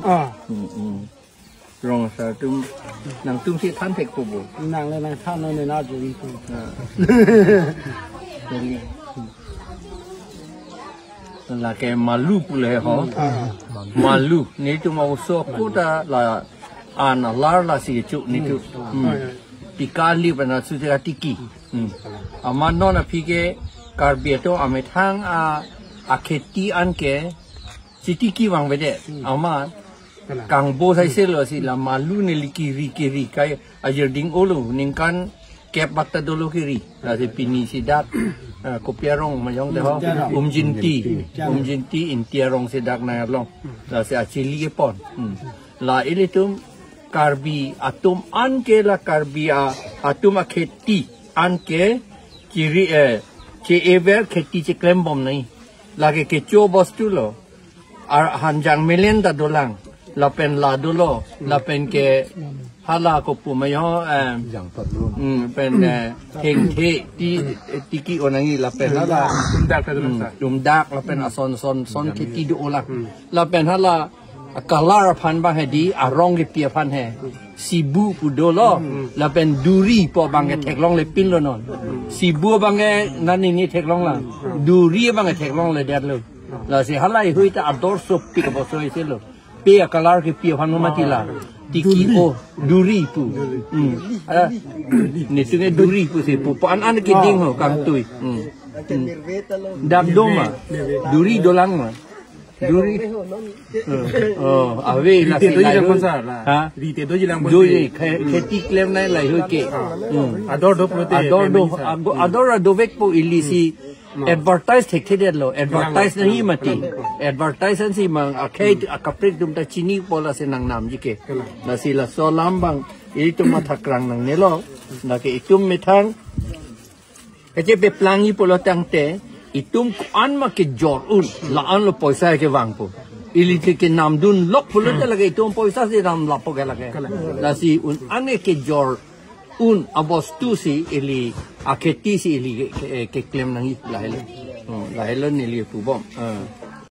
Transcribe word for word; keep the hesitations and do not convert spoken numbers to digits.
Ah. Hmm, hmm. Rong asar atum, nangtum si than thek po bo. Nang le nang than lo ne na jun tu. Ah. Lake malu pu le ho. Ah. Malu. Netum oso kota la an alar lasi kecho netum. Hmm. Tika li pen asu tika tiki. Hmm. Amat non aphi ke Karbi atum amethang a, akheti an ke si tiki vangvedet. Hmm. Amat kangbo sai selo si la malu neli kiri kiri kai ajir ding olo ningkan kep bak ta dolo kiri. Lasi pini si dak, eh, kopi arong ma jong te ho. Umjinti. Umjinti. Umjinti Inti arong si dak nang arlong. Lasi achili kepon. Hmm. La ilitum Karbi atum an ke la Karbi a, atum akheti an ke kiri, eh, che-ever kheti cheklem bom nai. Lake kecho bostu lo. Ar hanjang melen ta dolang. Lapen la dolo. Lapen ke hala kopu ma ho, eh, jang patlun. Hmm, pen, eh, thengthe ti, tiki onangji lapen hala. Tumdak ta dolang sa. Hmm, tumdak lapen ason son son kheti do olang. Hmm. Lapen hala a-color aphan bang hedi, arong kepi aphan he. Sibu pu dolo, lapen duri pu bang ke theklongle pinlo non. Sibu bang ke nani ni theklong la. Duri bang ke theklongle det lo. Lasi halahei ta ador sopik boso isi lo. Pe a-color kepi aphan mati la. Tiki o, duri pu. Hmm. Ah, netum ke duri pu si pu. Pu an an keding ho kangtui. Hmm. Hmm. Dak do ma. Duri dolang ma. Duri. Eh, oh, ave lasi. Rite doji lang pon sa la. Ha? Rite doji lang pon. Doji, khe-, kheti klem nai lahei ke. Hmm. Ador do pulote. Ador do, ago-, ador dovek po ili si. Hmm. Advertise thekthedet lo. Advertise nangji mati. Advertise an si mang akhei akaprek atum ta chini po lasi nangnamji ke. Lasi laso alam bang ilitum matha krang nangnelo. Lake itum methang kachepeplangji pulo tangte, itum ko-an ma kejor un, la-an lo poisa kevang po. Ili ke kenamdun lok pulote lake itum poisa si nam lapo ke lake. Lasi un an kejor un abostu si ili akheti si ili ke, ke, keklem nangji lahelo. Hmm, lahelo neli pubom. Ah.